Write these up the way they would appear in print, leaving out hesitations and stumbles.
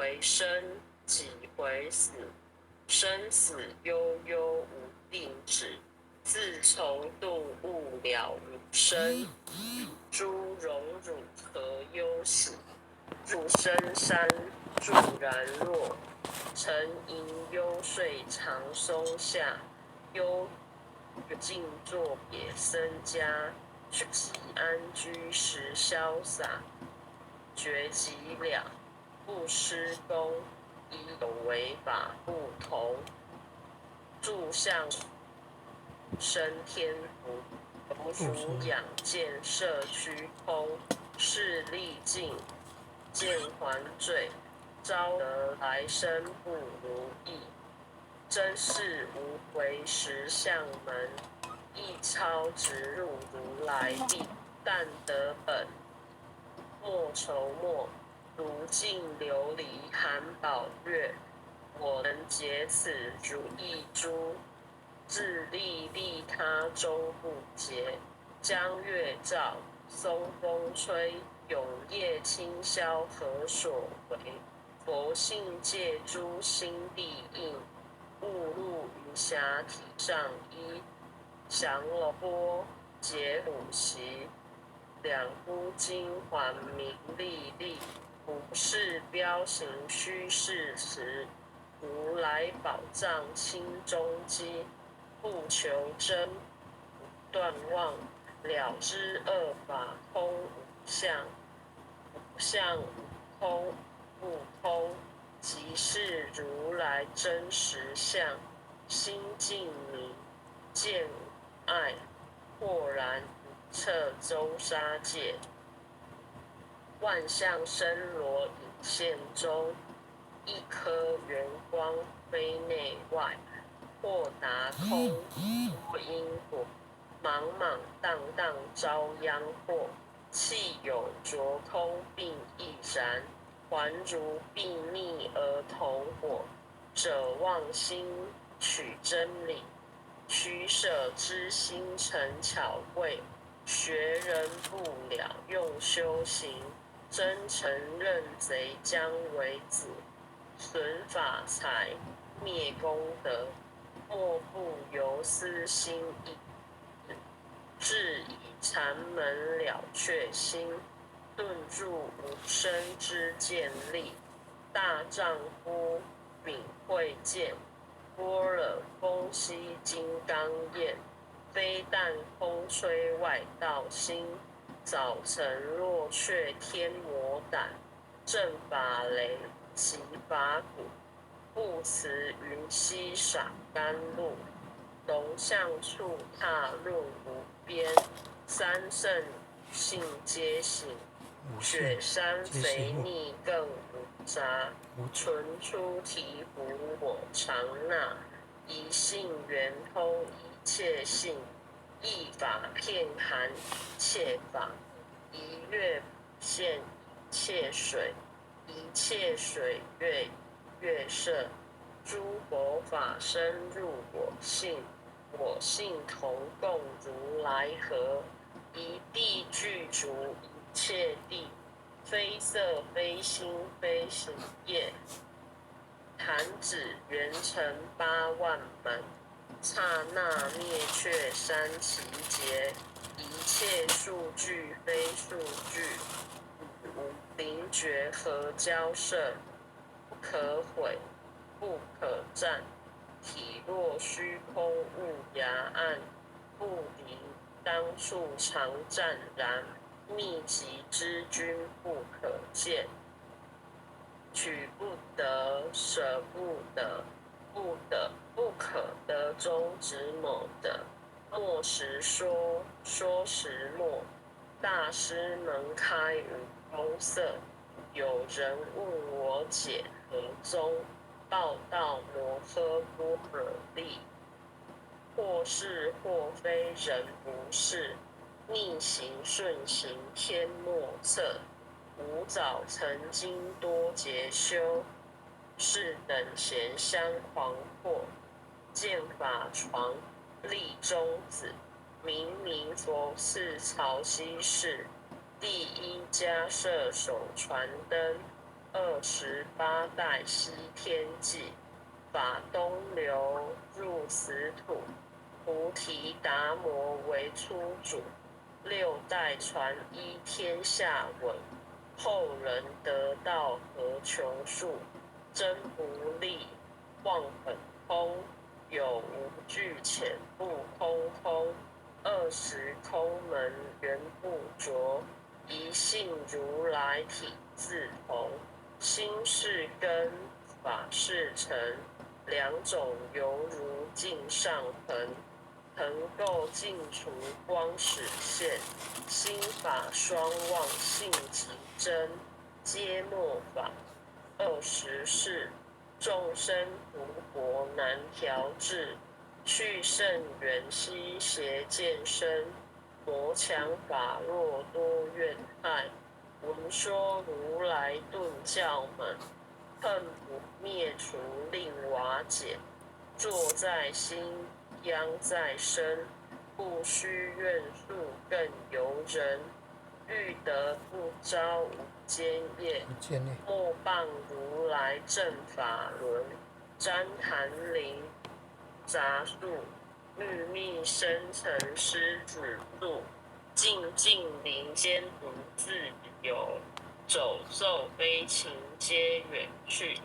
回生，幾回死，生死悠悠無定止。自從頓悟了無生，諸榮辱何憂喜？入深山住然若，沉吟幽睡長松下，幽靜坐別僧家，己安居實瀟灑，覺寂了，不施功，以有為法不同，住相生天福，如仰見色虛空，勢力盡，見還罪，招得來生不如意。真是無為實相門，一超直入如來地。但得本，莫愁末。如淨琉璃含寶月，我能解此如意珠，自利利他終不竭。江月照，松風吹，永夜清宵何所為？佛性借諸心地印，悟入雲霞體上衣。降龍波，解虎席，兩孤金環明麗麗。不是標行虛是詞，如來寶藏心中積，不求真，不斷妄，了知二法空無相，無相無空不空，即是如來真實相。心淨明，見無礙，豁然無測周沙界。萬象森羅隱現中，一顆圓光非內外，豁達空多因果，莽莽蕩蕩遭殃禍，契有著空並亦然，還如篳篾而同火，捨妄心取真理，取捨之心誠巧貴，學人不了用修行。真誠認賊將為子，損法財滅功德，莫不由私心意。自以禪門了卻心，頓住無生之見力。大丈夫敏慧見，般若風息金剛焰，非但風吹外道心。早晨若卻天魔膽，震法雷擊法鼓，不辭雲溪灑甘露，龍象處踏潤無邊，三乘性皆行，雪山肥膩更無雜，純出醍醐我常納，一性圓通一切性。一法遍含一切法，一月現一切水，一切水月月色，諸佛法身入我性，我性同共如來合，一諦具足一切諦，非色非心非行業，彈指圓成八萬門。剎那滅卻三期劫，一切數據非數據，無靈覺何交涉？不可毀，不可佔。體若虛空無涯岸，不離當處常湛然。密集之君不可見，取不得，捨不得，不得不可得中止某得，默時說，說時默。大師門開無功色。有人問我解何宗？報道摩訶般若力。或是或非人不是，逆行順行天莫測。吾早曾經多劫修，是等閒相誑惑。見法床立中子，明明佛賜曹溪寺，第一迦葉手傳燈。28代西天际，法东流入此土，菩提达摩为初祖，六代传依天下闻，后人得道何穷数，真不立，妄本空，有无俱遣不空空，二十空门原不着，一性如来体自同，心是根，法是尘，两种犹如镜上痕，尘垢尽除光始现，心法双忘性即真，皆末法。二十世，众生屠搏难调制，去圣远悉邪见身，魔强法弱多怨害，闻说如来顿教门，恨不灭除令瓦解。作在心，殃在身，不须怨诉更尤人。欲得不招无间业，莫谤如来正法轮。旃檀林杂树，欲觅生成师子住，静静林间独自游，走兽飞禽皆远去。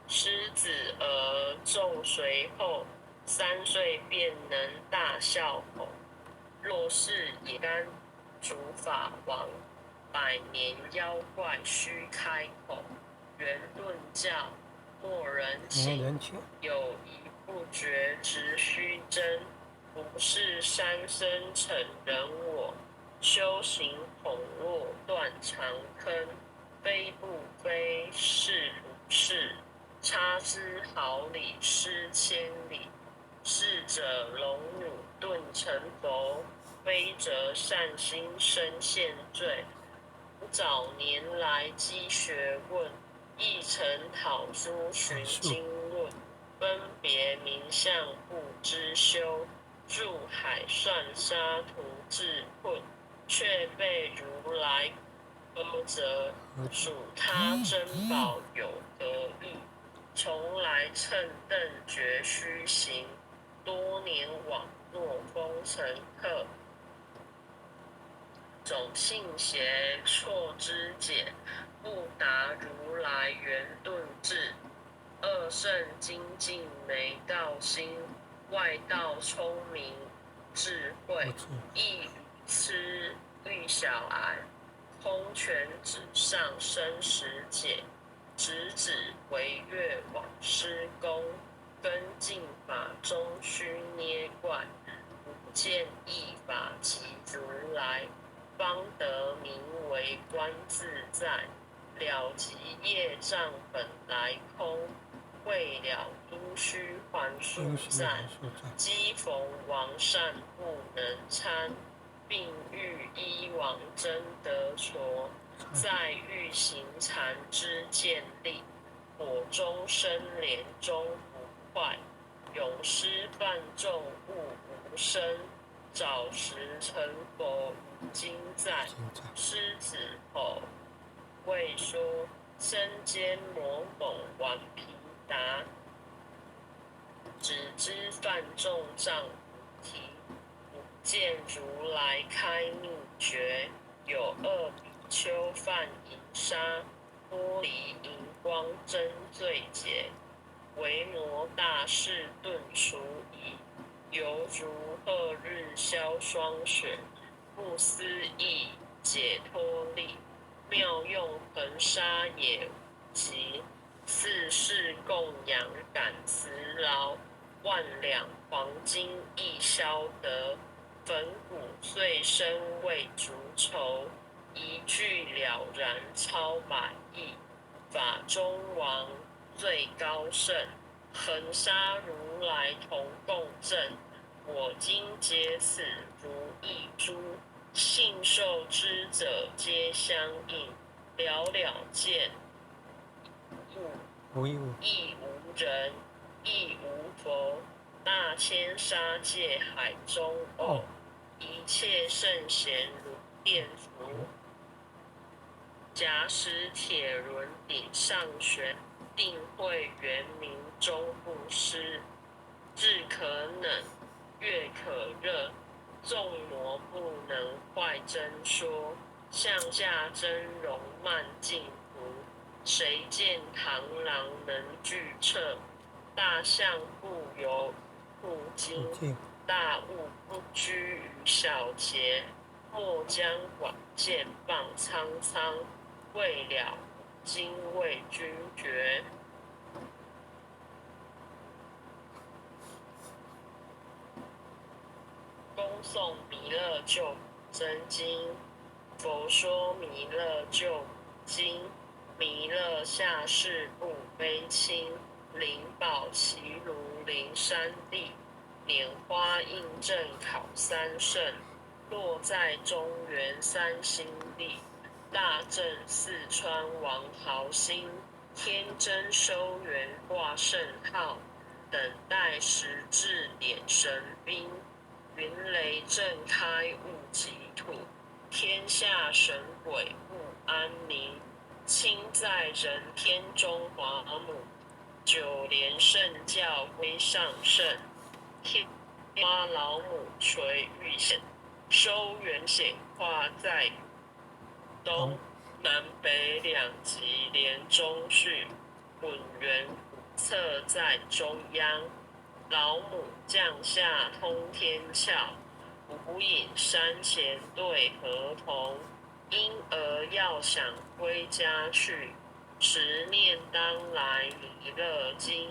师子儿众随后，3岁便能大笑吼。若是野干主法王，百年妖怪须开口。圆顿教莫人请，有疑不决直须真。不是三生逞人我，修行恐落断肠坑。非不非，是不是？差之毫厘，失千里。是者龙女顿成佛，非则善心生现罪。早年来积学问，亦曾讨书寻经论，分别名相不知修，入海算沙徒自困，却被如来呵责，数他珍宝有何益？从来乘等觉须行，多年枉作风尘客。种性邪错知解，不达如来圆顿智。二乘精进没道心，外道聪明智慧，亦痴欲小癌。空拳指上生死解，直指为月往施功，根净法中须捏怪，不见一法即如来，方得名为观自在。了即业障本来空，未了诸须还宿债。机逢王善不能参，并欲依王真得着。在欲行禅之建立，火中生莲终不坏。永失犯众物无生，早时成佛今在。狮子吼谓说：身坚魔猛顽皮达，只知犯众障菩提，不见如来开秘诀。有二比丘犯淫沙，脱离荧光真罪解。维摩大士顿除已，犹如贺日消霜雪，不思议解脱力，妙用恒沙也无极。四世供养感慈劳，万两黄金亦消得。粉骨碎身为足酬，一句了然超百亿。法中王最高胜，恒沙如来同共证。我今解此如意珠，信受之者皆相应。了了见，无亦无，亦无人，亦无佛。大千沙界海中沤，一切圣贤如电符。假使铁轮顶上悬，定慧圆明终不失。日可冷，月可热，众魔不能坏真说。向下真容慢净土，谁见螳螂能拒彻？大象不游兔经，大物不拘于小节。莫将广剑放苍苍，未了今为君绝。恭诵弥勒救真经，佛说弥勒救经，弥勒下世不悲亲，灵宝齐如灵山地，拈花印证考三圣，落在中原三星地，大正四川王豪兴，天真修缘挂圣号，等待时至点神兵。云雷震开悟极土，天下神鬼不安宁。亲在人天中华母，九莲圣教归上圣。天花老母垂玉显，修缘显化在东南北两极连中序，本源侧在中央。老母降下通天窍，无影山前对河童。婴儿要想归家去，持念当来弥勒经，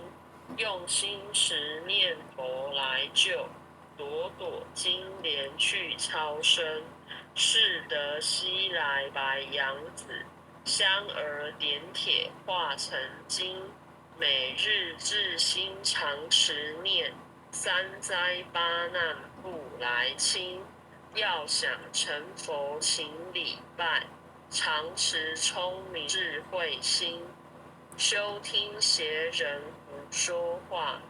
用心持念佛来救，朵朵金莲去超生。是得西来白羊子，香儿点铁化成金。每日至心常持念，三灾八难不来侵。要想成佛，请礼拜，常持聪明智慧心，休听邪人胡说话。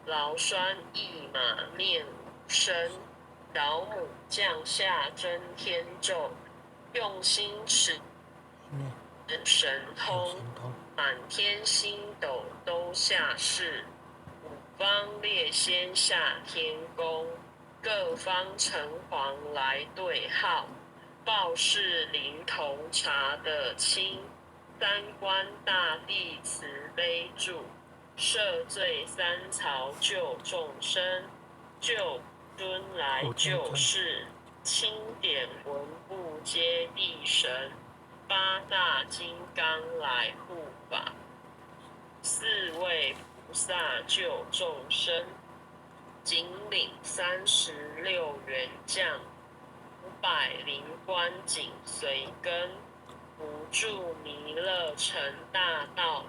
劳栓一马念五声，老母降下真天咒，用心持神通。满天星斗都下世，五方列仙下天宫，各方城隍来对号，报事灵童查得清，三官大帝慈悲助，赦罪三曹救众生，救尊来救世，钦点文部揭谛神。八大金刚来护法，四位菩萨救众生，紧领36员将，500灵官紧随跟，扶助弥勒成大道，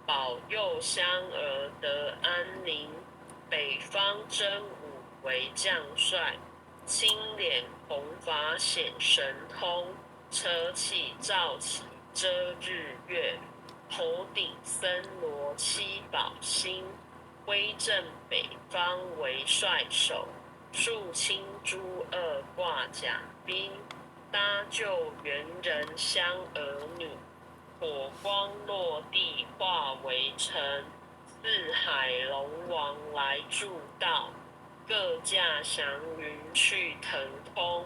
保佑香儿得安宁。北方真武为将帅，青脸红发显神通。扯起罩旗遮日月，头顶森罗七宝星，威震北方为帅首，肃清诸恶挂甲兵，搭救猿人香儿女，火光落地化为尘，四海龙王来助道，各驾祥云去腾空。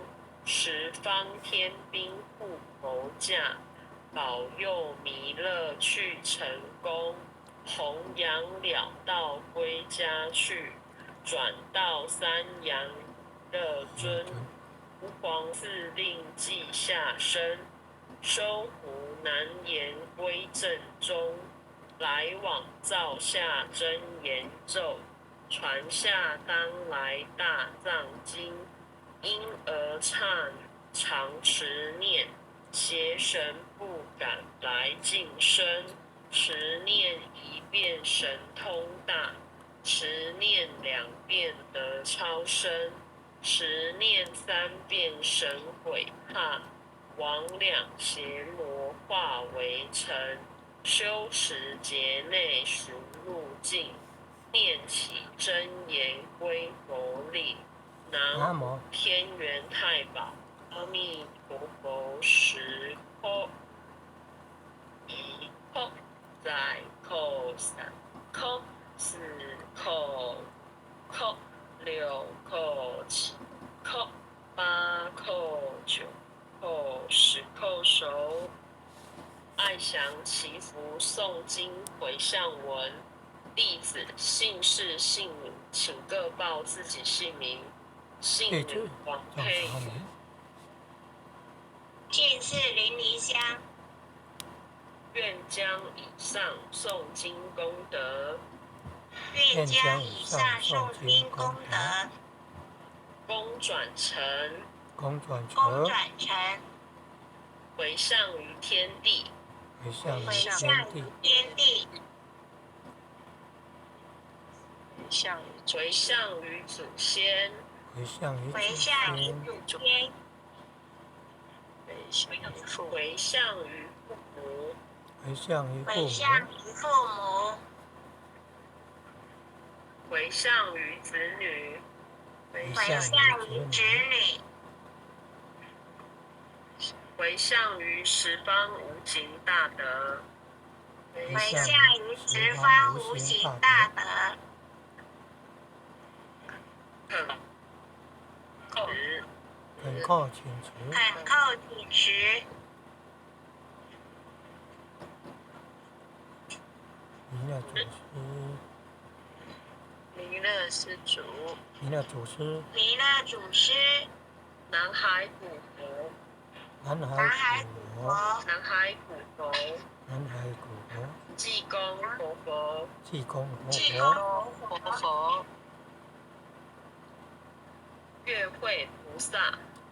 十方天兵护佛驾，保佑弥勒去成功，弘扬了道归家去，转到三阳乐尊，吾皇赐令记下身，收胡难言归正宗，来往造下真言咒，传下当来大藏经。婴儿刹常持念，邪神不敢来近身。持念一遍神通大，持念两遍得超生，持念三遍神鬼怕，魍魉邪魔化为尘。修持劫内寻路径，念起真言归佛力。南无天元太保阿弥陀佛十诃。一叩再叩三叩四叩五叩六叩七叩八叩九叩十叩首。愛詳祈福誦經迴向文，弟子姓氏姓名，請各報自己姓名。姓名黃佩。姓氏林梨香。願將以上誦經功德，願將以上誦經功德，功轉成，功轉功轉成，迴向於天地，迴向迴向於天地，迴向於祖先，迴向於迴向於祖先，迴向於父母，迴向於迴向於父母，迴向於子女，迴向於子女，迴向於十方無形大德，迴向於十方無形大德，懇叩懇叩請持，懇叩請持。彌勒祖師，彌勒施主，彌勒祖師，彌勒祖師，南海古佛，南海古佛，南海古佛，南海古佛，濟公活佛，濟公活濟佛，公活佛，月慧菩薩，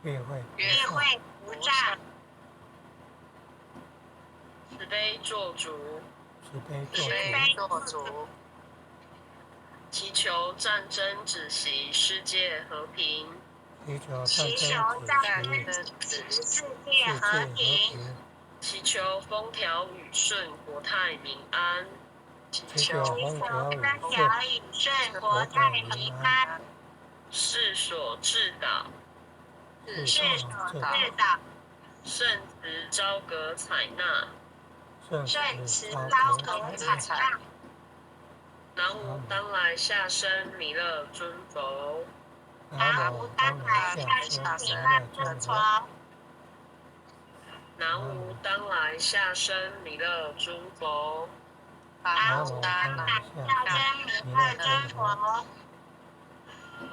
月慧月慧菩薩，慈悲作主，慈悲慈悲作主，祈求戰爭止息，世界和平。祈求祈求戰戰爭爭止息，世界和平。祈求風調雨順，國泰民安。祈求風調雨順，國泰民安。世所至導，世所至導。聖慈昭閣採納，聖慈昭閣採納。南無當來下生彌勒尊佛。南無當來下生彌勒尊佛。南無當來下生彌勒尊佛。南無當來下生彌勒尊佛。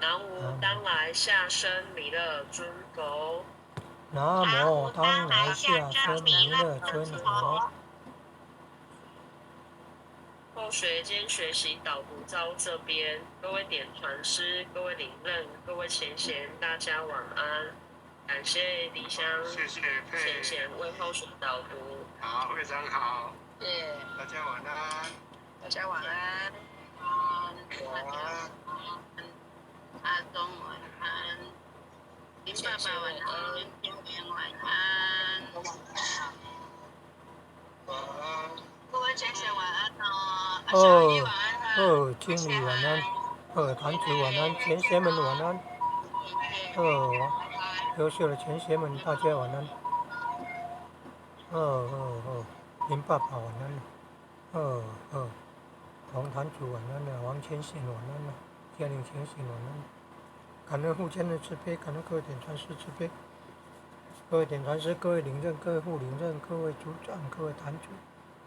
南無當來下生彌勒尊佛。南無當來下生彌勒尊佛。後學兼學習導讀到這邊，各位點傳師、各位領任、各位前賢，大家晚安。感謝李香，謝謝前賢為後學導讀。好，非常好。謝，大家晚安。大家晚安。晚安。阿東晚安，林爸爸晚安，林平晚安。晚安。各位前賢晚安哦。小姨晚安。哦，經理晚安，哦，團主晚安，前賢們晚安。哦，優秀的前賢們，大家晚安。哦哦哦，林爸爸晚安。哦哦，王團主晚安啊，王前賢晚安啊，嘉玲前賢晚安。感恩父親的慈悲，感恩各位點傳師慈悲，各位點傳師、各位領任、各位副領任、各位組長、各位壇主、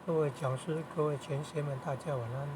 各位講師、各位前賢們，大家晚安。